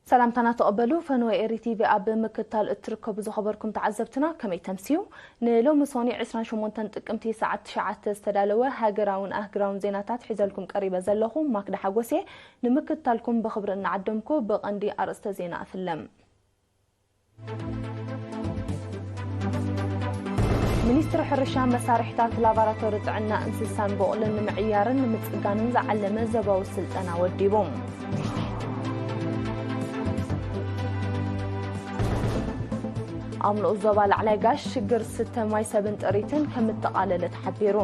ሰላምታና ተቐበሉ። ፈነወ ኤሪ ቲቪ ኣብ ምክታል እትርከቡ ዝኸበርኩም ተዓዘብትና ከመይ ተምስዩ? ንሎሚ ሶኒ ዕስራን ሸሞንተን ጥቅምቲ ሰዓት ትሽዓተ ዝተዳለወ ሃገራውን ኣህግራውን ዜናታት ሒዘልኩም ቀሪበ ዘለኹ ማክዳ ሓጎሴ። ንምክታልኩም ብኽብሪ እናዓደምኩ ብቐንዲ ኣርእስተ ዜና እፍለም። ሚኒስትሪ ሕርሻ መሳርሒታት ላቦራቶሪ ጥዕና እንስሳን በቑልን ንምዕያርን ንምጽጋንን ዝዓለመ ዞባዊ ስልጠና ወዲቡ። ኣብ ንኡስ ዞባ ላዕላይ ጋሽ ሽግር ስተ ማይ ሰብን ጥሪትን ከም እተቓለለ ተሓቢሩ።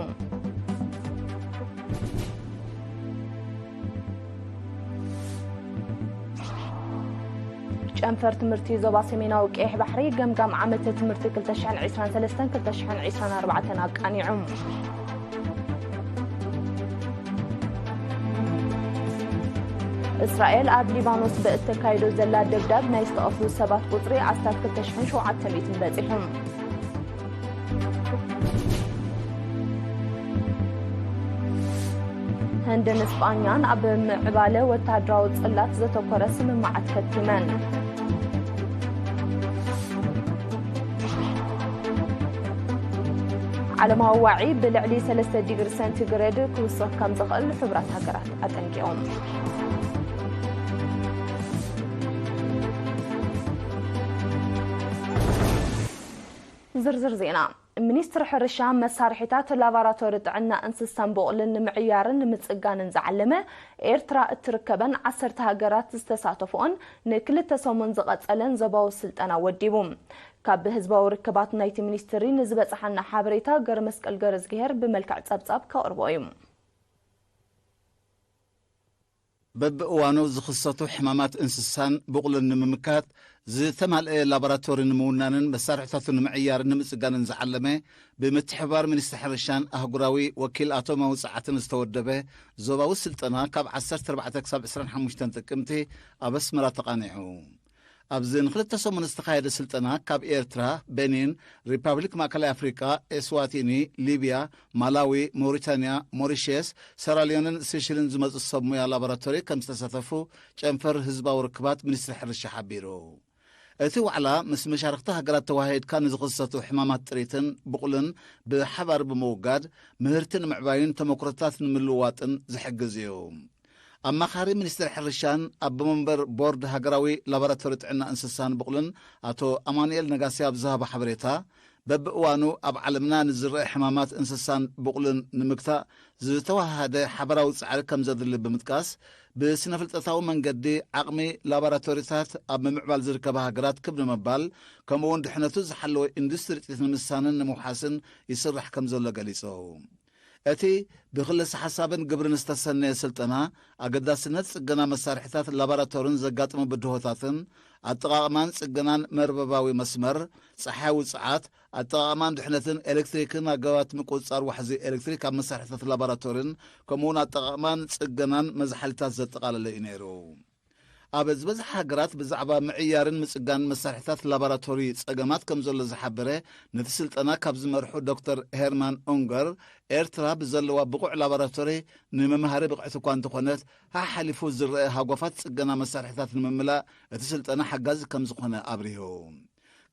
ጨንፈር ትምህርቲ ዞባ ሰሜናዊ ቀይሕ ባሕሪ ገምጋም ዓመተ ትምህርቲ ክልተ ሽሕን ዕስራን ሰለስተን ክልተ ሽሕን ዕስራን ኣርባዕተን ኣቃኒዑ። እስራኤል ኣብ ሊባኖስ ብእተካይዶ ዘላ ደብዳብ ናይ ዝተቐትሉ ሰባት ቁጽሪ ኣስታት ክልተ ሽሕን ሸውዓተ ሚእትን በጺሑ። ህንድን ስጳኛን ኣብ ምዕባለ ወተሃደራዊ ጽላት ዘተኮረ ስምምዓት ከቲመን። ዓለማዊ ዋዒ ብልዕሊ ሰለስተ ዲግሪ ሴንቲግሬድ ክውስኽ ከም ዝኽእል ሕቡራት ሃገራት ኣጠንቂቖም። ዝርዝር ዜና። ሚኒስትሪ ሕርሻ መሳርሒታት ላቦራቶሪ ጥዕና እንስሳን በቑልን ንምዕያርን ንምጽጋንን ዝዓለመ ኤርትራ እትርከበን ዓሰርተ ሃገራት ዝተሳተፍኦን ንክልተ ሰሙን ዝቐጸለን ዞባዊ ስልጠና ወዲቡ። ካብ ህዝባዊ ርክባት ናይቲ ሚኒስትሪ ንዝበጽሓና ሓበሬታ ገረመስቀል ገረዝግሄር ብመልክዕ ጸብጻብ ከቕርቦ እዩ። በብእዋኑ ዝኽሰቱ ሕማማት እንስሳን ብቑልን ንምምካት ዝተማልአ ላቦራቶሪ ንምውናንን መሳርሕታቱ ንምዕያርን ንምጽጋንን ዝዓለመ፣ ብምትሕብባር ሚኒስትሪ ሕርሻን ኣህጉራዊ ወኪል ኣቶ መውጽዓትን ዝተወደበ ዞባዊ ስልጠና ካብ ዓሰርተ ኣርባዕተ ክሳብ ዕስራን ሓሙሽተን ጥቅምቲ ኣብ ኣስመራ ተቓኒዑ። ኣብዚ ንክልተ ሰሙን ዝተኻየደ ስልጠና ካብ ኤርትራ፣ ቤኒን፣ ሪፓብሊክ ማእከላይ ኣፍሪቃ፣ ኤስዋቲኒ፣ ሊብያ፣ ማላዊ፣ ሞሪታንያ፣ ሞሪሸስ፣ ሰራልዮንን ሴሽልን ዝመጹ ሰብ ሞያ ላቦራቶሪ ከም ዝተሳተፉ ጨንፈር ህዝባዊ ርክባት ሚኒስትሪ ሕርሻ ሓቢሩ። እቲ ዋዕላ ምስ መሻርኽቲ ሃገራት ተዋሃሂድካ ንዝኽሰቱ ሕማማት ጥሪትን ብቑልን ብሓባር ብምውጋድ ምህርቲ ንምዕባይን ተመክሮታት ንምልውዋጥን ዝሕግዝ እዩ። ኣማኻሪ ሚኒስትሪ ሕርሻን ኣቦ መንበር ቦርድ ሃገራዊ ላቦራቶሪ ጥዕና እንስሳን ብቑልን ኣቶ ኣማኑኤል ነጋሲ ኣብ ዝሃቦ ሓበሬታ፣ በብእዋኑ ኣብ ዓለምና ንዝረአ ሕማማት እንስሳን ብቑልን ንምግታእ ዝተዋሃሃደ ሓበራዊ ጻዕሪ ከም ዘድሊ ብምጥቃስ፣ ብስነ ፍልጠታዊ መንገዲ ዓቕሚ ላቦራቶሪታት ኣብ ምምዕባል ዝርከባ ሃገራት ክብ ንምባል፣ ከምኡውን ድሕነቱ ዝሓለወ ኢንዱስትሪ ጥሪት ንምስሳንን ንምውሓስን ይስራሕ ከም ዘሎ ገሊጹ። እቲ ብክለሰ ሓሳብን ግብርን ዝተሰነየ ስልጠና፣ ኣገዳስነት ጽገና መሳርሒታት ላቦራቶርን ዘጋጥሙ ብድሆታትን፣ ኣጠቓቕማን ጽገናን መርበባዊ መስመር፣ ጸሓይ ውጽዓት፣ ኣጠቓቕማን ድሕነትን ኤሌክትሪክን ኣገባባት ምቁጽጻር ዋሕዚ ኤሌክትሪክ ኣብ መሳርሒታት ላቦራቶርን፣ ከምኡውን ኣጠቓቕማን ጽገናን መዝሓሊታት ዘጠቓለለ እዩ ነይሩ። ኣብ ዝበዝሐ ሃገራት ብዛዕባ ምዕያርን ምጽጋን መሳርሒታት ላቦራቶሪ ጸገማት ከም ዘሎ ዝሓበረ ነቲ ስልጠና ካብ ዝመርሑ ዶክተር ሄርማን ኡንገር፣ ኤርትራ ብዘለዋ ብቑዕ ላቦራቶሪ ንመምሃሪ ብቕዕቲ እኳ እንተኾነት፣ ሓሓሊፉ ዝረአ ሃጓፋት ጽገና መሳርሒታት ንምምላእ እቲ ስልጠና ሓጋዚ ከም ዝኾነ ኣብሪሁ።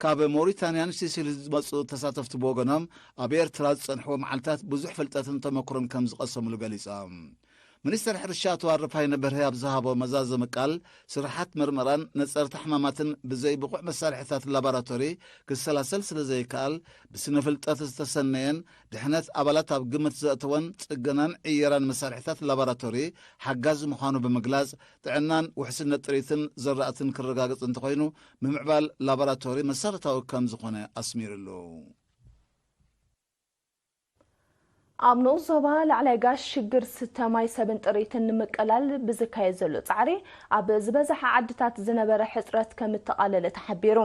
ካብ ሞሪታንያን ሲሲል ዝመጹ ተሳተፍቲ ብወገኖም፣ ኣብ ኤርትራ ዝጸንሕዎ መዓልታት ብዙሕ ፍልጠትን ተመክሮን ከም ዝቐሰምሉ ገሊጾም። ሚኒስትር ሕርሻ ኣቶ ኣረፋይነ በርሀ ኣብ ዝሃቦ መዛዘሚ ቃል፣ ስራሓት መርመራን ነጸርቲ ሕማማትን ብዘይ ብቑዕ መሳርሒታት ላቦራቶሪ ክሰላሰል ስለ ዘይከኣል፣ ብስነ ፍልጠት ዝተሰነየን ድሕነት ኣባላት ኣብ ግምት ዘእተወን ጽገናን ዕየራን መሳርሒታት ላቦራቶሪ ሓጋዚ ምዃኑ ብምግላጽ፣ ጥዕናን ውሕስነት ጥሪትን ዘራእትን ክረጋገጽ እንተኾይኑ፣ ምምዕባል ላቦራቶሪ መሰረታዊ ከም ዝኾነ ኣስሚርሉ። ኣብ ንኡስ ዞባ ላዕላይ ጋሽ ሽግር ስተ ማይ ሰብን ጥሪትን ንምቅላል ብዝካየድ ዘሎ ጻዕሪ፣ ኣብ ዝበዝሓ ዓድታት ዝነበረ ሕጽረት ከም እተቓለለ ተሓቢሩ።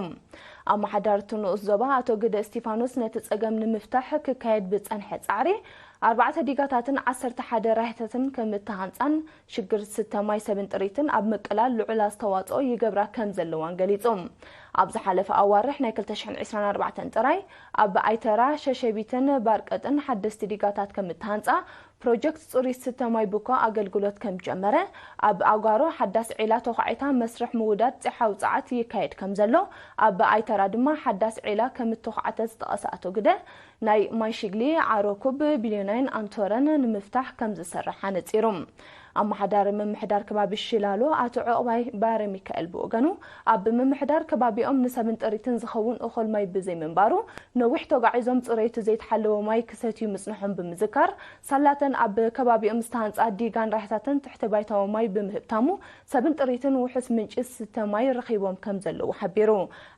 ኣመሓዳሪ እቲ ንኡስ ዞባ ኣቶ ግደ እስቲፋኖስ፣ ነቲ ጸገም ንምፍታሕ ክካየድ ብጸንሐ ጻዕሪ፣ ኣርባዕተ ዲጋታትን ዓሰርተ ሓደ ራህታትን ከም እተሃንጻን ሽግር ስተ ማይ ሰብን ጥሪትን ኣብ ምቅላል ልዑል ኣስተዋጽኦ ይገብራ ከም ዘለዋን ገሊጹ። ኣብ ዝሓለፈ ኣዋርሕ ናይ ክልተ ሽሕን ዕስራን ኣርባዕተን ጥራይ፣ ኣብ ኣይተራ፣ ሸሸቢትን ባርቀጥን ሓደስቲ ዲጋታት ከም እተሃንጻ ፕሮጀክት ጽሩይ ዝስተ ማይ ቡኮ ኣገልግሎት ከም ጀመረ፣ ኣብ ኣጓሮ ሓዳስ ዒላ ተዃዒታ መስርሕ ምውዳድ ጺሓዊ ጸዓት ይካየድ ከም ዘሎ፣ ኣብ ኣይተራ ድማ ሓዳስ ዒላ ከም እተዃዕተ ዝጠቐሰ ኣቶ ግደ፣ ናይ ማይ ሽግሊ፣ ዓሮ ኩብ፣ ቢልዮናይን ኣንቶረን ንምፍታሕ ከም ዝሰርሕ ኣነጺሩ። ኣመሓዳሪ ምምሕዳር ከባቢ ሽላሎ ኣቶ ዑቕባይ ባረ ሚካኤል ብወገኑ፣ ኣብ ምምሕዳር ከባቢኦም ንሰብን ጥሪትን ዝኸውን እኹል ማይ ብዘይምንባሩ፣ ነዊሕ ተጓዒዞም ጽሬቱ ዘይተሓለወ ማይ ክሰትዩ ምጽንሖም ብምዝካር፣ ሳላተን ኣብ ከባቢኦም ዝተሃንጻ ዲጋን ራሕታትን ትሕቲ ባይታዊ ማይ ብምህብታሙ፣ ሰብን ጥሪትን ውሑስ ምንጪ ዝስተ ማይ ረኺቦም ከም ዘለዉ ሓቢሩ።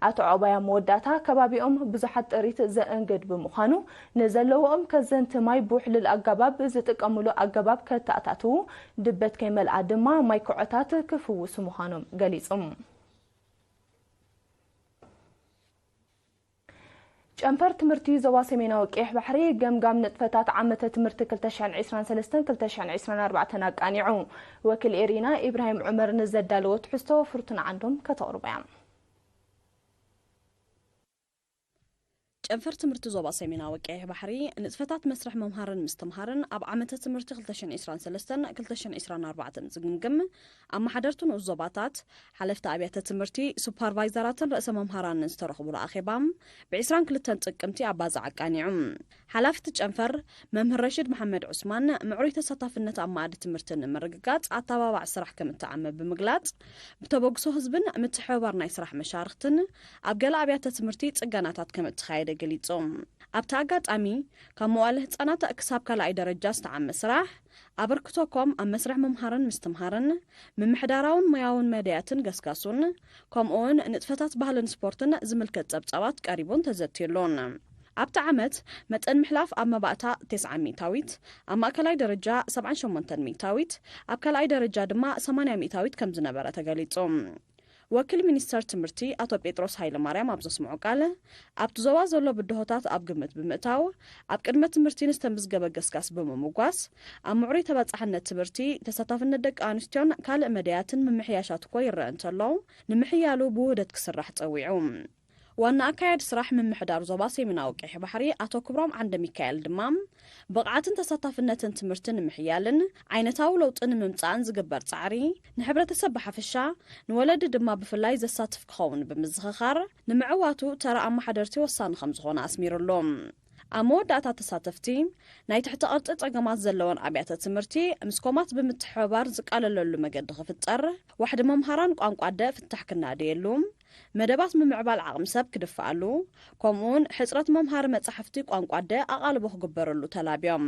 ኣቶ ዑቕባይ ኣብ መወዳእታ፣ ከባቢኦም ብዙሓት ጥሪት ዘእንግድ ብምዃኑ፣ ንዘለውኦም ከዘንቲ ማይ ብውሕሉል ኣገባብ ዝጥቀምሉ ኣገባብ ከተኣታትዉ፣ ድበት ከይመልኣ ድማ ማይ ክዖታት ክፍውሱ ምዃኖም ገሊጾም። ጨንፈር ትምህርቲ ዞባ ሰሜናዊ ቀይሕ ባሕሪ ገምጋም ንጥፈታት ዓመተ ትምህርቲ ክልተ ሽሕን ዕስራን ሰለስተን ክልተ ሽሕን ዕስራን ኣርባዕተን ኣቃኒዑ። ወኪል ኤሪና ኢብራሂም ዑመር ንዘዳለዎ ትሕዝቶ ፍርቱና ዓንዶም ከተቕርቦ እያ። ጨንፈር ትምህርቲ ዞባ ሰሜናዊ ቀይሕ ባሕሪ ንጥፈታት መስርሕ ምምሃርን ምስትምሃርን ኣብ ዓመተ ትምህርቲ ክልተ ሽሕን ዕስራን ሰለስተን ክልተ ሽሕን ዕስራን ኣርባዕተን ዝግምግም፣ ኣመሓደርቲ ንኡስ ዞባታት፣ ሓለፍቲ ኣብያተ ትምህርቲ፣ ሱፐርቫይዘራትን ርእሰ መምሃራንን ዝተረኽቡሉ ኣኼባ፣ ብዕስራን ክልተን ጥቅምቲ ኣባዛዕ ኣቃኒዑ። ሓላፊ እቲ ጨንፈር መምህር ረሺድ መሓመድ ዑስማን፣ ምዕሩይ ተሳታፍነት ኣብ መኣዲ ትምህርቲ ንምርግጋጽ ኣተባባዕ ስራሕ ከም እተዓመ ብምግላጽ፣ ብተበግሶ ህዝብን ምትሕብባር ናይ ስራሕ መሻርኽትን ኣብ ገለ ኣብያተ ትምህርቲ ጽገናታት ከም እተኻየደ ገሊጹ። ኣብቲ ኣጋጣሚ፣ ካብ መዋለ ህጻናት ክሳብ ካልኣይ ደረጃ ዝተዓመ ስራሕ፣ ኣበርክቶ ኮም ኣብ መስርሕ ምምሃርን ምስትምሃርን፣ ምምሕዳራውን ሞያውን መዳያትን ገስጋሱን፣ ከምኡውን ንጥፈታት ባህልን ስፖርትን ዝምልከት ጸብጻባት ቀሪቡን ተዘትዩሉን። ኣብቲ ዓመት፣ መጠን ምሕላፍ ኣብ መባእታ ተስዓ ሚእታዊት፣ ኣብ ማእከላይ ደረጃ ሰብዓን ሸሞንተን ሚእታዊት፣ ኣብ ካልኣይ ደረጃ ድማ ሰማንያ ሚእታዊት ከም ዝነበረ ተገሊጹ። ወኪል ሚኒስተር ትምህርቲ ኣቶ ጴጥሮስ ሃይለማርያም ኣብ ዘስምዖ ቃል፣ ኣብቲ ዞባ ዘሎ ብድሆታት ኣብ ግምት ብምእታው፣ ኣብ ቅድመ ትምህርቲ ንዝተመዝገበ ገስጋስ ብምምጓስ፣ ኣብ ምዕሩይ ተበጻሕነት ትምህርቲ፣ ተሳታፍነት ደቂ ኣንስትዮን ካልእ መዳያትን ምምሕያሻት እኮ ይረአ እንተሎ፣ ንምሕያሉ ብውህደት ክስራሕ ጸዊዑ። ዋና ኣካያዲ ስራሕ ምምሕዳር ዞባ ሰሜናዊ ቀይሕ ባሕሪ ኣቶ ክብሮም ዓንደ ሚካኤል ድማ፣ ብቕዓትን ተሳታፍነትን ትምህርቲ ንምሕያልን ዓይነታዊ ለውጢ ንምምጻእን ዝግበር ጻዕሪ፣ ንሕብረተሰብ ብሓፈሻ፣ ንወለዲ ድማ ብፍላይ ዘሳትፍ ክኸውን ብምዝኽኻር፣ ንምዕዋቱ ተራ ኣመሓደርቲ ወሳኒ ከም ዝኾነ ኣስሚሩሉ። ኣብ መወዳእታ ተሳተፍቲ፣ ናይ ትሕቲ ቅርጺ ጸገማት ዘለወን ኣብያተ ትምህርቲ ምስ ኮማት ብምትሕብባር ዝቃለለሉ መገዲ ክፍጠር፣ ዋሕዲ መምሃራን ቋንቋ ኣደ ፍታሕ ክናደየሉ፣ መደባት ምምዕባል ዓቕሚ ሰብ ክድፍኣሉ፣ ከምኡውን ሕጽረት መምሃሪ መጻሕፍቲ ቋንቋ ኣደ ኣቓልቦ ክግበረሉ ተላብዮም።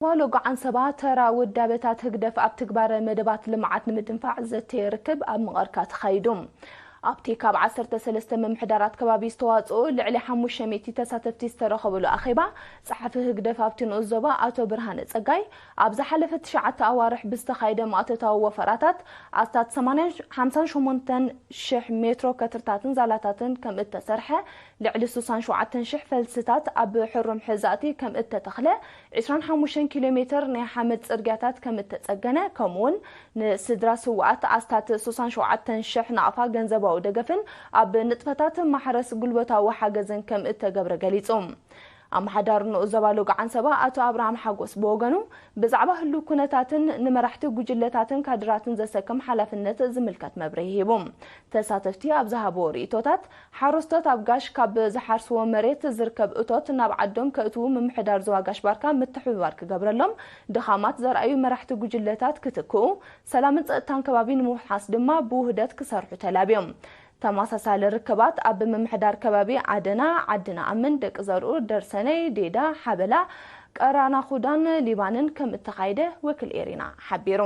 ዞባ ሎጎ ዓንሰባ ተራ ውዳበታት ህግደፍ ኣብ ትግባረ መደባት ልምዓት ንምድንፋዕ ዘተ ርክብ ኣብ ምቐርካ ተኻይዱ። ኣብቲ ካብ ዓሰርተ ሰለስተ ምምሕዳራት ከባቢ ዝተዋጽኡ ልዕሊ ሓሙሽተ ሚእቲ ተሳተፍቲ ዝተረኸብሉ ኣኼባ፣ ጸሓፊ ህግደፍ ኣብቲ ንኡስ ዞባ ኣቶ ብርሃነ ጸጋይ፣ ኣብ ዝሓለፈ ትሽዓተ ኣዋርሕ ብዝተኻየደ ማእቶታዊ ወፈራታት ኣስታት ሰማንያን ሓምሳን ሸሞንተን ሽሕ ሜትሮ ከትርታትን ዛላታትን ከም እተሰርሐ፣ ልዕሊ ስሳን ሸውዓተን ሽሕ ፈልስታት ኣብ ሕሩም ሕዛእቲ ከም እተተኽለ፣ ዕስራን ሓሙሽተን ኪሎ ሜትር ናይ ሓመድ ጽርግያታት ከም እተጸገነ፣ ከምኡውን ንስድራ ስውኣት ኣስታት ስሳን ሸውዓተን ሽሕ ናቕፋ ገንዘባዊ ደገፍን ኣብ ንጥፈታት ማሕረስ ጉልበታዊ ሓገዝን ከም እተገብረ ገሊጹ። ኣመሓዳሪ ንኡስ ዞባ ሎጎ ዓንሰባ ኣቶ ኣብርሃም ሓጎስ ብወገኑ፣ ብዛዕባ ህሉው ኩነታትን ንመራሕቲ ጉጅለታትን ካድራትን ዘሰክም ሓላፍነት ዝምልከት መብርሂ ሂቡ። ተሳተፍቲ ኣብ ዝሃብዎ ርእይቶታት፣ ሓረስቶት ኣብ ጋሽ ካብ ዝሓርስዎ መሬት ዝርከብ እቶት ናብ ዓዶም ከእትዉ ምምሕዳር ዞባ ጋሽ ባርካ ምትሕብባር ክገብረሎም፣ ድኻማት ዘርኣዩ መራሕቲ ጉጅለታት ክትክኡ፣ ሰላምን ጸጥታን ከባቢ ንምውሓስ ድማ ብውህደት ክሰርሑ ተላብዮም። ተመሳሳሊ ርክባት ኣብ ምምሕዳር ከባቢ ዓደና፣ ዓዲ ንኣምን፣ ደቂ ዘርኡ፣ ደርሰነይ፣ ዴዳ፣ ሓበላ፣ ቀራና ኩዳን ሊባንን ከም እተኻየደ ወኪል ኤሪና ሓቢሩ።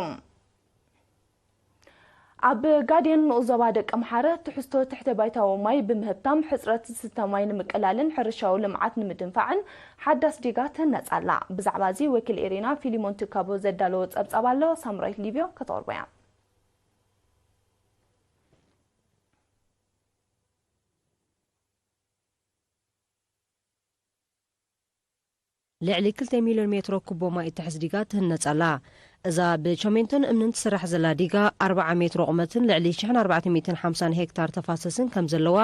ኣብ ጋዴን ንኡስ ዞባ ደቀምሓረ ትሕዝቶ ትሕተ ባይታዊ ማይ ብምህብታም ሕጽረት ዝስተ ማይ ንምቅላልን ሕርሻዊ ልምዓት ንምድንፋዕን ሓዳስ ዲጋ ትህነጽ ኣላ። ብዛዕባ እዚ ወኪል ኤሪና ፊሊሞን ትካቦ ዘዳለዎ ጸብጻብ ኣሎ፣ ሳምራዊት ሊብዮ ከተቕርቦ እያ። ልዕሊ ክልተ ሚልዮን ሜትሮ ኩቦ ማይ እትሕዝ ዲጋ ትህነጽ ኣላ። እዛ ብቸሜንቶን እምንን ትስራሕ ዘላ ዲጋ ኣርብዓ ሜትሮ ቁመትን ልዕሊ ሽሕን ኣርባዕተ ሚእትን ሓምሳን ሄክታር ተፋሰስን ከም ዘለዋ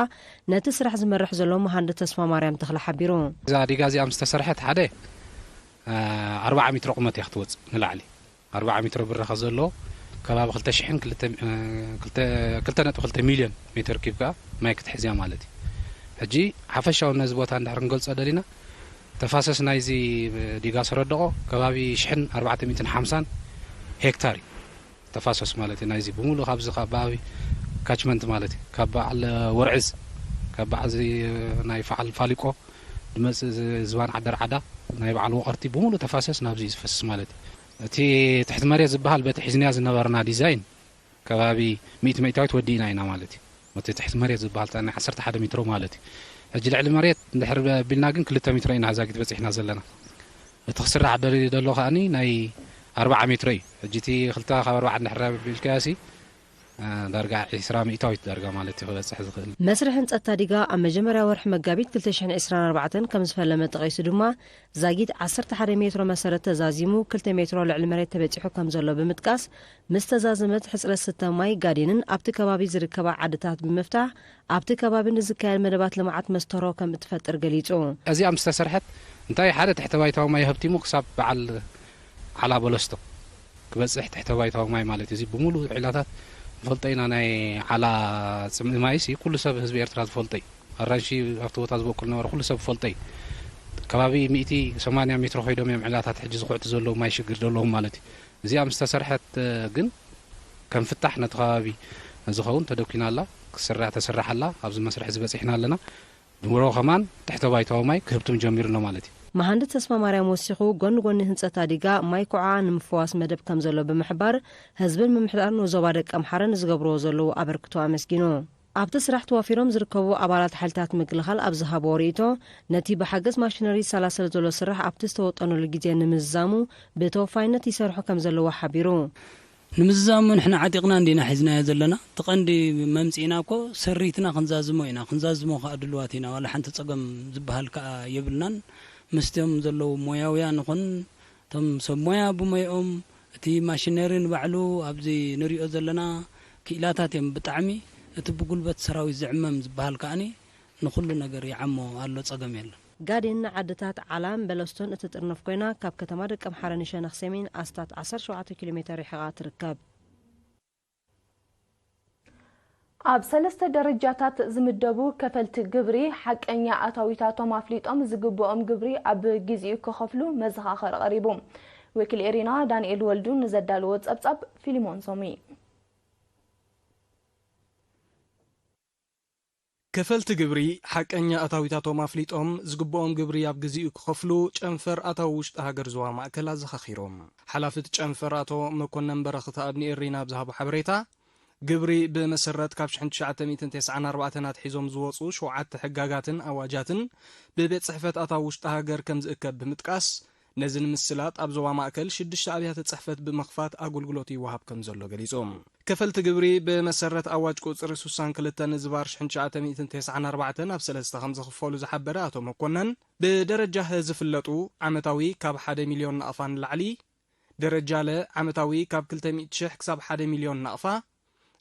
ነቲ ስራሕ ዝመርሕ ዘሎ መሃንድስ ተስፋ ማርያም ተኽለ ሓቢሩ። እዛ ዲጋ እዚኣ ምስ ተሰርሐት ሓደ ኣርባዓ ሜትሮ ቁመት እያ ክትወፅእ ንላዕሊ ኣርባዓ ሜትሮ ብራኸ ዘሎ ከባቢ ክልተ ሽሕን ክልተ ነጥቢ ክልተ ሚልዮን ሜትር ኪብ ከዓ ማይ ክትሕዝያ ማለት እዩ። ሕጂ ሓፈሻዊ ነዚ ቦታ እንድሕር ክንገልፆ ደሊና ተፋሰስ ናይዚ ዲጋ ሰረደቆ ከባቢ ሽሕን ኣርባዕተ ሚእትን ሓምሳን ሄክታር እዩ። ተፋሰስ ማለት እዩ ናይዚ ብምሉእ ካብዚ ከባቢ ካችመንት ማለት እዩ ካብ በዓል ወርዕዝ ካብ በዓል ናይ ፈዓል ፋሊቆ ድመፅእ ዝባን ዓደር ዓዳ ናይ በዓል ወቐርቲ ብምሉእ ተፋሰስ ናብዚ እዩ ዝፈስስ ማለት እዩ። እቲ ትሕቲ መሬት ዝበሃል በቲ ሒዝንያ ዝነበርና ዲዛይን ከባቢ ሚእቲ ሚእታዊት ወዲእና ኢና ማለት እዩ። እቲ ትሕቲ መሬት ዝበሃል ናይ ዓሰርተ ሓደ ሜትሮ ማለት እዩ። ሕጂ ልዕሊ መሬት እንድሕር ቢልና ግን ክልተ ሜትሮ ኢና ዛጊት በፂሕና ዘለና። እቲ ክስራሕ ደልዩ ዘሎ ከኣኒ ናይ ኣርባዓ ሜትሮ እዩ። ሕጂ እቲ ክልተ ካብ ኣርባዓ እንድሕር ቢልካዮ ሲ ዳርጋ ዒስራ ሚእታዊት ዳርጋ ማለት እዩ ክበፅሕ ዝኽእል። መስርሕ ህንፀት ታዲጋ ኣብ መጀመርያ ወርሒ መጋቢት ክልተ ሽሕን ዕስራን ኣርባዕተን ከም ዝፈለመ ጠቒሱ ድማ ዛጊት ዓሰርተ ሓደ ሜትሮ መሰረት ተዛዚሙ ክልተ ሜትሮ ልዕሊ መሬት ተበፂሑ ከም ዘሎ ብምጥቃስ ምስ ተዛዘመት ሕፅረት ስተ ማይ ጋዴንን ኣብቲ ከባቢ ዝርከባ ዓድታት ብምፍታሕ ኣብቲ ከባቢ ንዝካየድ መደባት ልምዓት መስተሮ ከም እትፈጥር ገሊፁ። እዚኣ ምስ ተሰርሐት እንታይ ሓደ ትሕተ ባይታዊ ማይ ሃብቲሙ ክሳብ በዓል ዓላ በለስቶ ክበፅሕ ትሕተ ባይታዊ ማይ ማለት እዩ። እዚ ብምሉእ ዒላታት ንፈልጦ ኢና። ናይ ዓላ ፅምኢ ማይሲ ኩሉ ሰብ ህዝቢ ኤርትራ ዝፈልጦ እዩ። ኣራንሺ ኣብቲ ቦታ ዝበቁል ነበረ ኩሉ ሰብ ዝፈልጦ እዩ። ከባቢ ሚእቲ ሰማንያ ሜትሮ ኮይዶም እዮም ዕላታት ሕጂ ዝኹዕቱ ዘለዉ ማይ ሽግር ዘለዎም ማለት እዩ። እዚኣ ምስ ተሰርሐት ግን ከም ፍታሕ ነቲ ከባቢ ዝኸውን ተደኪና ኣላ። ክስራሕ ተስራሕ ኣላ። ኣብዚ መስርሕ እዚ በፂሕና ኣለና። ድሮ ከማን ትሕተ ባይታዊ ማይ ክህብትም ጀሚሩ ኣሎ ማለት እዩ። መሃንድስ ተስፋ ማርያም ወሲኹ ጎኒ ጎኒ ህንፀት ኣዲጋ ማይ ኮዓ ንምፍዋስ መደብ ከም ዘሎ ብምሕባር ህዝብን ምምሕዳር ንዞባ ደቂ ኣምሓረ ንዝገብርዎ ዘለዉ ኣበርክቶ ኣመስጊኑ። ኣብቲ ስራሕ ተዋፊሮም ዝርከቡ ኣባላት ሓይልታት ምክልኻል ኣብ ዝሃብዎ ርእይቶ ነቲ ብሓገዝ ማሽነሪ ዝሰላሰል ዘሎ ስራሕ ኣብቲ ዝተወጠነሉ ግዜ ንምዝዛሙ ብተወፋይነት ይሰርሑ ከም ዘለዉ ሓቢሩ። ንምዝዛሙ ንሕና ዓጢቕና እንዲና ሒዝናዮ ዘለና። እቲ ቀንዲ መምፅኢና እኮ ሰሪትና ክንዛዝሞ ኢና። ክንዛዝሞ ከዓ ድልዋት ኢና። ዋላ ሓንቲ ፀገም ዝበሃል ከዓ የብልናን። ምስቶም ዘለዉ ሞያውያን ይኹን እቶም ሰብ ሞያ ብሞያኦም እቲ ማሽነሪ ንባዕሉ ኣብዚ ንሪኦ ዘለና ክኢላታት እዮም ብጣዕሚ። እቲ ብጉልበት ሰራዊት ዝዕመም ዝበሃል ከዓኒ ንኹሉ ነገር ይዓሞ ኣሎ፣ ፀገም የለን። ጋዴን ንዓድታት ዓላን በለስቶን እትጥርንፍ ኮይና፣ ካብ ከተማ ደቀምሓረ ንሸነኽ ሰሜን ኣስታት ዓሰርተ ሸውዓተ ኪሎ ሜተር ርሒቓ ትርከብ። ኣብ ሰለስተ ደረጃታት ዝምደቡ ከፈልቲ ግብሪ ሓቀኛ ኣታዊታቶም ኣፍሊጦም ዝግብኦም ግብሪ ኣብ ግዚኡ ክኸፍሉ መዘኻኸሪ ቀሪቡ። ወኪል ኤሪና ዳንኤል ወልዱ ንዘዳለዎ ጸብጻብ ፊሊሞን ሶሚ። ከፈልቲ ግብሪ ሓቀኛ ኣታዊታቶም ኣፍሊጦም ዝግብኦም ግብሪ ኣብ ግዚኡ ክኸፍሉ ጨንፈር ኣታዊ ውሽጢ ሃገር ዞባ ማእከል ኣዘኻኺሮም። ሓላፊ እቲ ጨንፈር ኣቶ መኮነን በረኽት ኣብ ንኤሪና ኣብ ዝሃቦ ሓበሬታ፣ ግብሪ ብመሰረት ካብ ሽሕን ትሽዓተ ሚእትን ተስዓን ኣርባዕተን ኣትሒዞም ዝወፁ ሸውዓተ ሕጋጋትን ኣዋጃትን ብቤት ጽሕፈት ኣታዊ ውሽጢ ሃገር ከም ዝእከብ ብምጥቃስ፣ ነዚ ንምስላጥ ኣብ ዞባ ማእከል ሽዱሽተ ኣብያተ ጽሕፈት ብምኽፋት ኣገልግሎት ይወሃብ ከም ዘሎ ገሊጹ። ከፈልቲ ግብሪ ብመሰረት ኣዋጅ ቁጽሪ ስሳን ክልተን ዝባር ሽሕን ትሽዓተ ሚእትን ተስዓን ኣርባዕተን ኣብ ሰለስተ ከም ዝኽፈሉ ዝሓበረ ኣቶ መኮነን፣ ብደረጃ ሀ ዝፍለጡ ዓመታዊ ካብ ሓደ ሚልዮን ናቕፋ ንላዕሊ፣ ደረጃ ለ ዓመታዊ ካብ ክልተ ሚእቲ ሽሕ ክሳብ ሓደ ሚልዮን ናቕፋ፣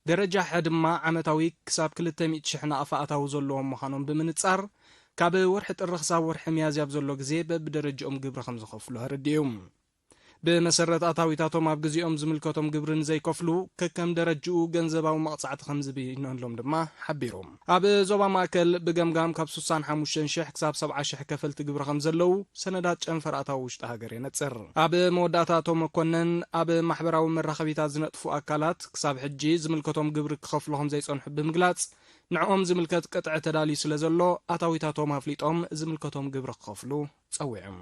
ደረጃ ሐ ድማ ዓመታዊ ክሳብ ክልተ ሚእቲ ሽሕ ናቕፋ ኣታዊ ዘለዎም ምዃኖም ብምንጻር፣ ካብ ወርሒ ጥሪ ክሳብ ወርሒ ሚያዝያ ኣብ ዘሎ ግዜ በብደረጃኦም ግብሪ ከም ዝኸፍሉ ኣረዲኡ። ብመሰረት ኣታዊታቶም ኣብ ግዜኦም ዝምልከቶም ግብሪ ንዘይከፍሉ፣ ከከም ደረጅኡ ገንዘባዊ መቕጻዕቲ ከም ዝብይነሎም ድማ ሓቢሩ። ኣብ ዞባ ማእከል ብገምጋም ካብ ስሳን ሓሙሽተን ሽሕ ክሳብ ሰብዓ ሽሕ ከፈልቲ ግብሪ ከም ዘለዉ ሰነዳት ጨንፈር ኣታዊ ውሽጢ ሃገር የነጽር። ኣብ መወዳእታ ኣቶ መኮነን፣ ኣብ ማሕበራዊ መራኸቢታት ዝነጥፉ ኣካላት ክሳብ ሕጂ ዝምልከቶም ግብሪ ክኸፍሉ ከም ዘይጸንሑ ብምግላጽ፣ ንዕኦም ዝምልከት ቅጥዒ ተዳልዩ ስለ ዘሎ፣ ኣታዊታቶም ኣፍሊጦም ዝምልከቶም ግብሪ ክኸፍሉ ጸዊዖም።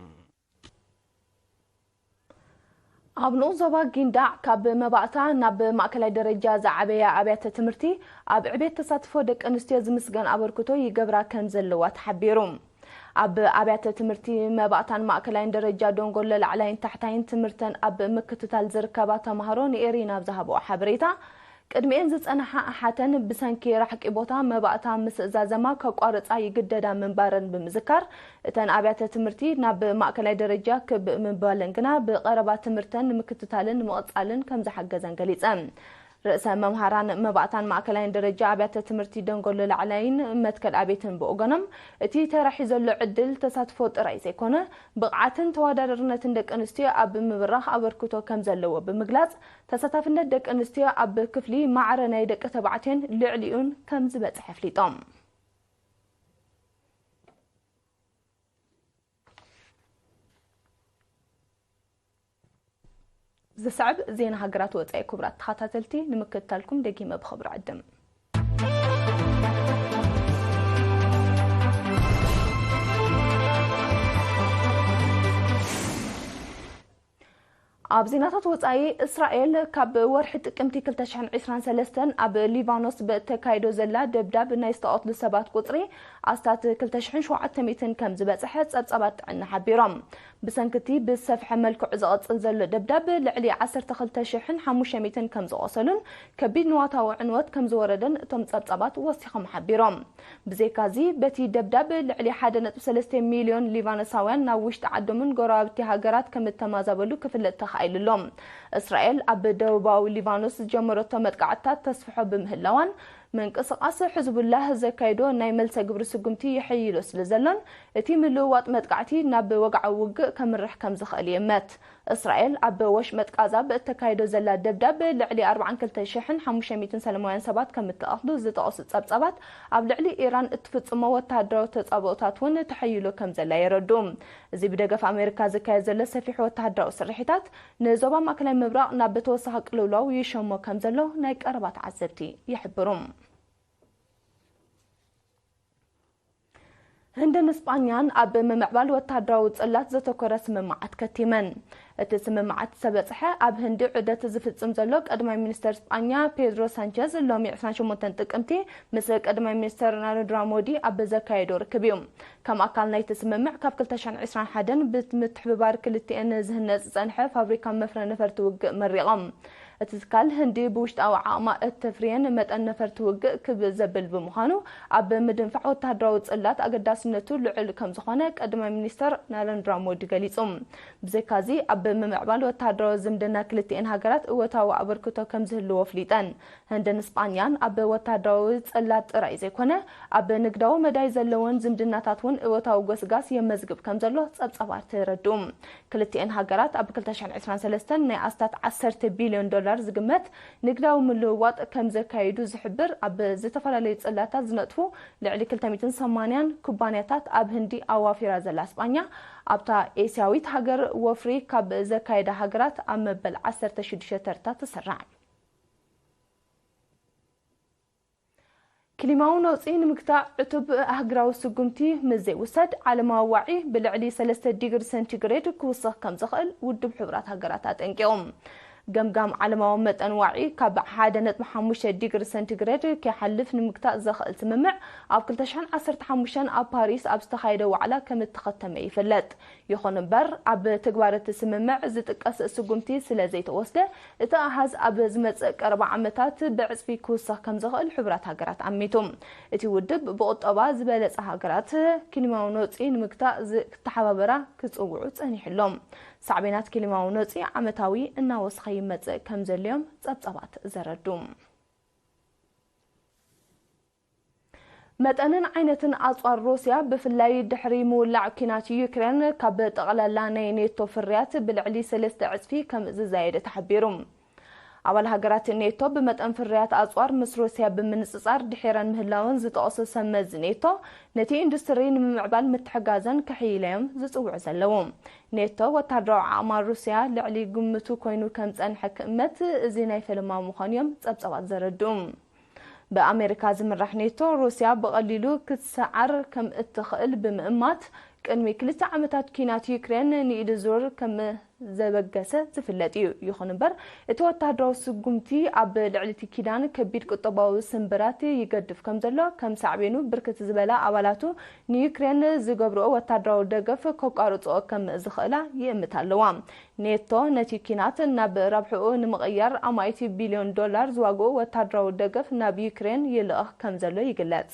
ኣብ ንኡስ ዞባ ጊንዳዕ ካብ መባእታ ናብ ማእከላይ ደረጃ ዝዓበያ ኣብያተ ትምህርቲ ኣብ ዕቤት ተሳትፎ ደቂ ኣንስትዮ ዝምስገን ኣበርክቶ ይገብራ ከም ዘለዋ ተሓቢሩ። ኣብ ኣብያተ ትምህርቲ መባእታን ማእከላይን ደረጃ ደንጎሎ ላዕላይን ታሕታይን ትምህርተን ኣብ ምክትታል ዝርከባ ተማሃሮ ንኤሪና ኣብ ዝሃብኦ ሓበሬታ፣ ቅድሚኤን ዝጸንሓ ኣሓተን ብሰንኪ ራሕቂ ቦታ መባእታ ምስ ዛዘማ ከቋርጻ ይግደዳ ምንባረን ብምዝካር፣ እተን ኣብያተ ትምህርቲ ናብ ማእከላይ ደረጃ ክብ ምባለን ግና ብቐረባ ትምህርተን ንምክትታልን ንምቕጻልን ከም ዝሓገዘን ገሊጸን። ርእሰ መምሃራን መባእታን ማእከላይን ደረጃ ኣብያተ ትምህርቲ ደንጎሎ ላዕላይን መትከል ኣቤትን ብወገኖም፣ እቲ ተራሒ ዘሎ ዕድል ተሳትፎ ጥራይ ዘይኮነ፣ ብቕዓትን ተወዳዳርነትን ደቂ ኣንስትዮ ኣብ ምብራኽ ኣበርክቶ ከም ዘለዎ ብምግላጽ፣ ተሳታፍነት ደቂ ኣንስትዮ ኣብ ክፍሊ ማዕረ ናይ ደቂ ተባዕትዮን ልዕሊኡን ከም ዝበጽሐ ኣፍሊጦም። ዝስዕብ ዜና ሃገራት ወጻኢ፣ ክቡራት ተኸታተልቲ፣ ንምክትታልኩም ደጊመ ብኽብሪ ዕድም። ኣብ ዜናታት ወጻኢ፣ እስራኤል ካብ ወርሒ ጥቅምቲ ክልተ ሽሕን ዕስራን ሰለስተን ኣብ ሊባኖስ ብእተካይዶ ዘላ ደብዳብ ናይ ዝተቐትሉ ሰባት ቁጽሪ ኣስታት ክልተ ሽሕን ሸውዓተ ሚእትን ከም ዝበጽሐ ጸብጻባት ጥዕና ሓቢሮም። ብሰንክቲ ብዝሰፍሐ መልክዑ ዝቐጽል ዘሎ ደብዳብ፣ ልዕሊ ዓሰርተ ክልተ ሽሕን ሓሙሽተ ሚእትን ከም ዝቖሰሉን ከቢድ ንዋታዊ ዕንወት ከም ዝወረደን እቶም ጸብጻባት ወሲኾም ሓቢሮም። ብዘይካዚ፣ በቲ ደብዳብ ልዕሊ ሓደ ነጥቢ ሰለስተ ሚልዮን ሊባኖሳውያን ናብ ውሽጢ ዓዶምን ጎረባብቲ ሃገራት ከም እተማዛበሉ ክፍለጥ ተኻኢሉ ኣሎ። እስራኤል ኣብ ደቡባዊ ሊባኖስ ዝጀመረቶ መጥቃዕትታት ተስፍሖ ብምህላዋን፣ ምንቅስቓስ ሕዝቡላህ ዘካይዶ ናይ መልሰ ግብሪ ስጉምቲ ይሕይሎ ስለ ዘሎን፣ እቲ ምልውዋጥ መጥቃዕቲ ናብ ወግዓዊ ውግእ ከምርሕ ከም ዝኽእል ይእመት። እስራኤል ኣብ ወሽመጥ ቃዛ ብእተካይዶ ዘላ ደብዳብ ልዕሊ ኣርባዓን ክልተ ሽሕን ሓሙሽተ ሚእትን ሰላማውያን ሰባት ከም እተቐትሉ ዝጠቐሱ ጸብጻባት፣ ኣብ ልዕሊ ኢራን እትፍጽሞ ወተሃደራዊ ተጻብኦታት እውን ተሐይሎ ከም ዘላ የረዱ። እዚ ብደገፍ ኣሜሪካ ዝካየድ ዘሎ ሰፊሕ ወተሃደራዊ ስርሒታት፣ ንዞባ ማእከላይ ምብራቕ ናብ ተወሳኺ ቅልውላው ይሸሞ ከም ዘሎ ናይ ቀረባ ተዓዘብቲ ይሕብሩ። ህንድን ስጳኛን ኣብ ምምዕባል ወተሃደራዊ ጽላት ዘተኮረ ስምምዓት ከቲመን። እቲ ስምምዓት ዝተበጽሐ፣ ኣብ ህንዲ ዑደት ዝፍጽም ዘሎ ቀዳማይ ሚኒስተር ስጳኛ ፔድሮ ሳንቸዝ ሎሚ ዕስራን ሸሞንተን ጥቅምቲ ምስ ቀዳማይ ሚኒስተር ናረንድራ ሞዲ ኣብ ዘካየዶ ርክብ እዩ። ከም ኣካል ናይቲ ስምምዕ፣ ካብ ክልተ ሽሕን ዕስራን ሓደን ብምትሕብባር ክልቲኤን ዝህነጽ ዝጸንሐ ፋብሪካ መፍረ ነፈርቲ ውግእ መሪቖም። እቲ ትካል ህንዲ ብውሽጣዊ ዓቕማ እተፍርየን መጠን ነፈርቲ ውግእ ክብ ዘብል ብምዃኑ፣ ኣብ ምድንፋዕ ወተሃደራዊ ጽላት ኣገዳስነቱ ልዑል ከም ዝኾነ ቀዳማይ ሚኒስተር ናረንድራ ሞዲ ገሊጹ። ብዘይካዚ፣ ኣብ ምምዕባል ወተሃደራዊ ዝምድና ክልቲኤን ሃገራት እወታዊ ኣበርክቶ ከም ዝህልዎ ኣፍሊጠን። ህንድን ስጳኛን ኣብ ወተሃደራዊ ጽላት ጥራይ ዘይኮነ፣ ኣብ ንግዳዊ መዳይ ዘለወን ዝምድናታት እውን እወታዊ ጎስጋስ የመዝግብ ከም ዘሎ ጸብጻባት የረድኡ። ክልቲኤን ሃገራት ኣብ ክልተ ሽሕን ዕስራን ሰለስተን ናይ ኣስታት ዓሰርተ ቢልዮን ዶላር ዝግመት ንግዳዊ ምልውዋጥ ከም ዘካየዱ ዝሕብር፣ ኣብ ዝተፈላለዩ ጽላታት ዝነጥፉ ልዕሊ ክልተ ሚእትን ሰማንያን ኩባንያታት ኣብ ህንዲ ኣዋፊራ ዘላ ስጳኛ፣ ኣብታ ኤስያዊት ሃገር ወፍሪ ካብ ዘካየዳ ሃገራት ኣብ መበል ዓሰርተ ሽዱሽተ ተርታ ትስራዕ። ክሊማዊ ነውጺ ንምግታእ ዕቱብ ኣህጉራዊ ስጉምቲ ምስ ዘይውሰድ፣ ዓለማዊ ዋዒ ብልዕሊ ሰለስተ ዲግሪ ሴንቲግሬድ ክውስኽ ከም ዝኽእል ውድብ ሕቡራት ሃገራት ኣጠንቂቑ። ገምጋም ዓለማዊ መጠን ዋዒ ካብ ሓደ ነጥቢ ሓሙሽተ ዲግሪ ሴንቲግሬድ ከይሓልፍ ንምግታእ ዘኽእል ስምምዕ፣ ኣብ ክልተ ሽሕን ዓሰርተ ሓሙሽተን ኣብ ፓሪስ ኣብ ዝተኻየደ ዋዕላ ከም እተኸተመ ይፍለጥ። ይኹን እምበር፣ ኣብ ትግባር እቲ ስምምዕ ዝጥቀስ ስጉምቲ ስለ ዘይተወስደ፣ እቲ ኣሃዝ ኣብ ዝመጽእ ቀረባ ዓመታት ብዕጽፊ ክውሰኽ ከም ዝኽእል ሕቡራት ሃገራት ኣሚቱ። እቲ ውድብ፣ ብቁጠባ ዝበለጸ ሃገራት ክሊማዊ ነውጺ ንምግታእ ዝ-፣ ክተሓባበራ ክጽውዑ ጸኒሑ ኣሎ። ሳዕቤናት ክሊማዊ ነውጺ ዓመታዊ እናወሰኸ ይመጽእ ከም ዘሎ'ዮም ጸብጻባት ዘረዱ። መጠንን ዓይነትን ኣጽዋር ሩስያ፣ ብፍላይ ድሕሪ ምውላዕ ኲናት ዩክሬን፣ ካብ ጠቕላላ ናይ ኔቶ ፍርያት ብልዕሊ ሰለስተ ዕጽፊ ከም ዝዛየደ ተሓቢሩ። ኣባል ሃገራት ኔቶ ብመጠን ፍርያት ኣጽዋር ምስ ሩስያ ብምንጽጻር ድሒረን ምህላወን ዝጠቐሱ ሰብ መዚ ኔቶ፣ ነቲ ኢንዱስትሪ ንምምዕባል ምትሕጋዘን ከሕይላ እዮም ዝጽውዑ ዘለዉ። ኔቶ፣ ወታደራዊ ዓቕማ ሩስያ ልዕሊ ግምቱ ኮይኑ ከም ጸንሐ ክእመት፣ እዚ ናይ ፈለማ ምዃኑ እዮም ጸብጻባት ዘረድኡ። ብኣሜሪካ ዝምራሕ ኔቶ፣ ሩስያ ብቐሊሉ ክትሰዓር ከም እትኽእል ብምእማት፣ ቅድሚ ክልተ ዓመታት ኲናት ዩክሬን ንኢድ ዙር ከም ዘበገሰ ዝፍለጥ እዩ። ይኹን እምበር፣ እቲ ወተሃደራዊ ስጉምቲ ኣብ ልዕሊ እቲ ኪዳን ከቢድ ቁጠባዊ ስንብራት ይገድፍ ከም ዘሎ፣ ከም ሳዕቤኑ ብርክት ዝበላ ኣባላቱ ንዩክሬን ዝገብርኦ ወተሃደራዊ ደገፍ ከቋርጽኦ ከም ዝኽእላ ይእምት ኣለዋ። ኔቶ ነቲ ኲናት ናብ ረብሕኡ ንምቕያር ኣማኢት ቢልዮን ዶላር ዝዋግኡ ወተሃደራዊ ደገፍ ናብ ዩክሬን ይልእኽ ከም ዘሎ ይግለጽ።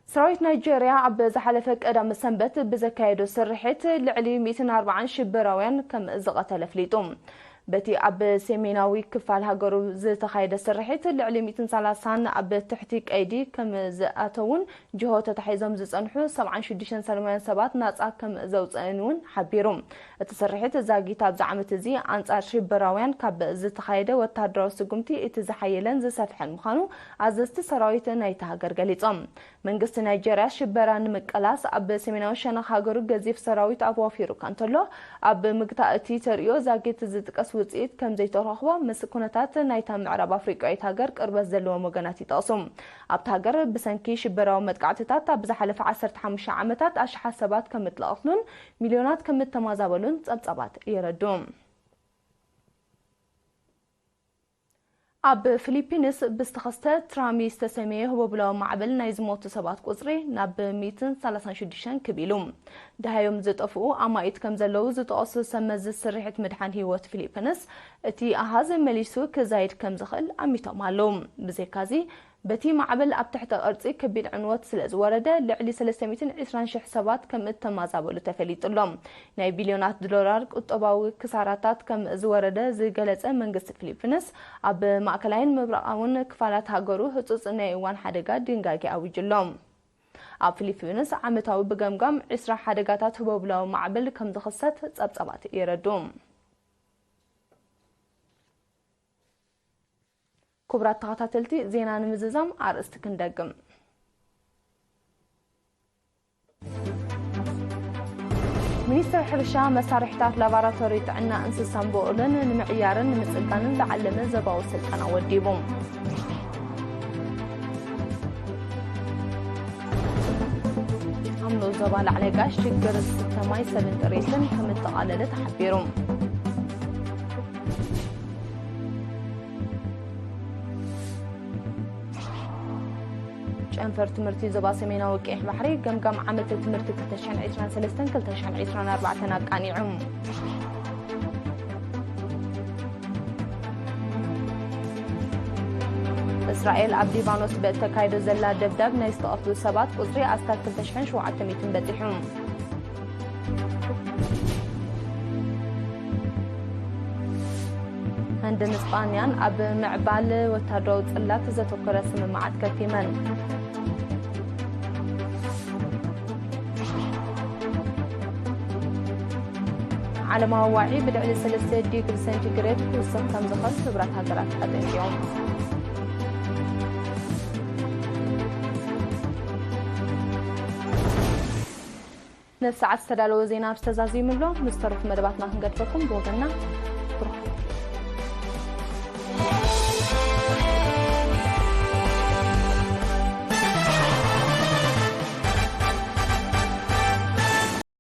ሰራዊት ናይጄርያ ኣብ ዝሓለፈ ቀዳም ሰንበት ብዘካየዶ ስርሒት ልዕሊ ሚእትን ኣርባዓን ሽበራውያን ከም ዝቐተለ ኣፍሊጡ። በቲ ኣብ ሰሜናዊ ክፋል ሃገሩ ዝተኻየደ ስርሒት ልዕሊ ሚእትን ሰላሳን ኣብ ትሕቲ ቀይዲ ከም ዝኣተውን ጅሆ ተታሒዞም ዝጸንሑ ሰብዓን ሽዱሽተን ሰላማውያን ሰባት ናጻ ከም ዘውጸእን እውን ሓቢሩ። እቲ ስርሒት ዛጊት ኣብዚ ዓመት እዚ ኣንጻር ሽበራውያን ካብ ዝተኻየደ ወተሃደራዊ ስጉምቲ እቲ ዝሓየለን ዝሰፍሐን ምዃኑ ኣዘዝቲ ሰራዊት ናይቲ ሃገር ገሊጾም። መንግስቲ ናይጄርያ ሽበራ ንምቅላስ ኣብ ሰሜናዊ ሸነኽ ሃገሩ ገዚፍ ሰራዊት ኣዋፊሩ ከንተሎ፣ ኣብ ምግታእ እቲ ተርእዮ ዛጊት ዝጥቀስ ውጽኢት ከም ዘይተረኽቦ ምስ ኩነታት ናይታ ምዕራብ ኣፍሪቃዊት ሃገር ቅርበት ዘለዎም ወገናት ይጠቕሱ። ኣብታ ሃገር ብሰንኪ ሽበራዊ መጥቃዕትታት ኣብ ዝሓለፈ ዓሰርተ ሓሙሽተ ዓመታት ኣሽሓት ሰባት ከም እትለቐስሉን ሚልዮናት ከም እተማዛበሉን ጸብጻባት የረድኡ። ኣብ ፊሊፒንስ ብዝተኸስተ ትራሚ ዝተሰመየ ህቦብላዊ ማዕበል ናይ ዝሞቱ ሰባት ቁጽሪ ናብ ሚእትን ሰላሳን ሽዱሽተን ክብ ኢሉ። ደሃዮም ዝጠፍኡ ኣማኢት ከም ዘለዉ ዝጠቐሱ ሰብ መዚ ስርሒት ምድሓን ህይወት ፊሊፒንስ፣ እቲ ኣሃዝ መሊሱ ክዛይድ ከም ዝኽእል ኣሚቶም ኣለዉ። ብዘይካዚ፣ በቲ ማዕበል ኣብ ትሕተ ቅርጺ ከቢድ ዕንወት ስለ ዝወረደ፣ ልዕሊ ሰለስተ ሚእትን ዕስራን ሽሕ ሰባት ከም እተማዛበሉ ተፈሊጡ ኣሎ። ናይ ቢልዮናት ዶላር ቁጠባዊ ክሳራታት ከም ዝወረደ ዝገለጸ መንግስቲ ፊሊፒንስ፣ ኣብ ማእከላይን ምብራቓውን ክፋላት ሃገሩ ህጹጽ ናይ እዋን ሓደጋ ድንጋጌ ኣዊጁ ኣሎ። ኣብ ፊሊፒንስ ዓመታዊ ብገምጋም ዕስራ ሓደጋታት ህቦብላዊ ማዕበል ከም ዝኽሰት ጸብጻባት የረድኡ። ክቡራት ተኸታተልቲ፣ ዜና ንምዝዛም ኣርእስቲ ክንደግም። ሚኒስትሪ ሕርሻ መሳርሒታት ላቦራቶሪ ጥዕና እንስሳን ብቑልን ንምዕያርን ንምጽጋንን ዝዓለመ ዞባዊ ስልጠና ወዲቡ። ኣብ ንኡስ ዞባ ላዕላይ ጋሽ ሽግር ዝስተ ማይ፣ ሰብን ጥሪትን ከም እተቓለለ ተሓቢሩ። ጨንፈር ትምህርቲ ዞባ ሰሜናዊ ቀይሕ ባሕሪ ገምጋም ዓመተ ትምህርቲ ክልተ ሽሕን ዕስራን ሰለስተን ክልተ ሽሕን ዕስራን ኣርባዕተን ኣቃኒዑ። እስራኤል ኣብ ሊባኖስ ብእተካይዶ ዘላ ደብዳብ ናይ ዝተቐትሉ ሰባት ቁጽሪ ኣስታት ክልተ ሽሕን ሸውዓተ ሚእትን በጺሑ። ህንድን ስጳንያን ኣብ ምዕባል ወታደራዊ ጽላት ዘተኮረ ስምምዓት ከቲመን። ዓለማዊ ዋዒ ብልዕሊ ሰለስተ ዲግሪ ሴንቲግሬድ ክውስኽ ከም ዝኽእል ሕቡራት ሃገራት ኣጠንቂቖም። ነዚ ሰዓት ዝተዳለወ ዜና ኣብዚ ተዛዚሙ ኣሎ። ንዝተረፉ መደባትና ክንገድፈኩም ብወገንና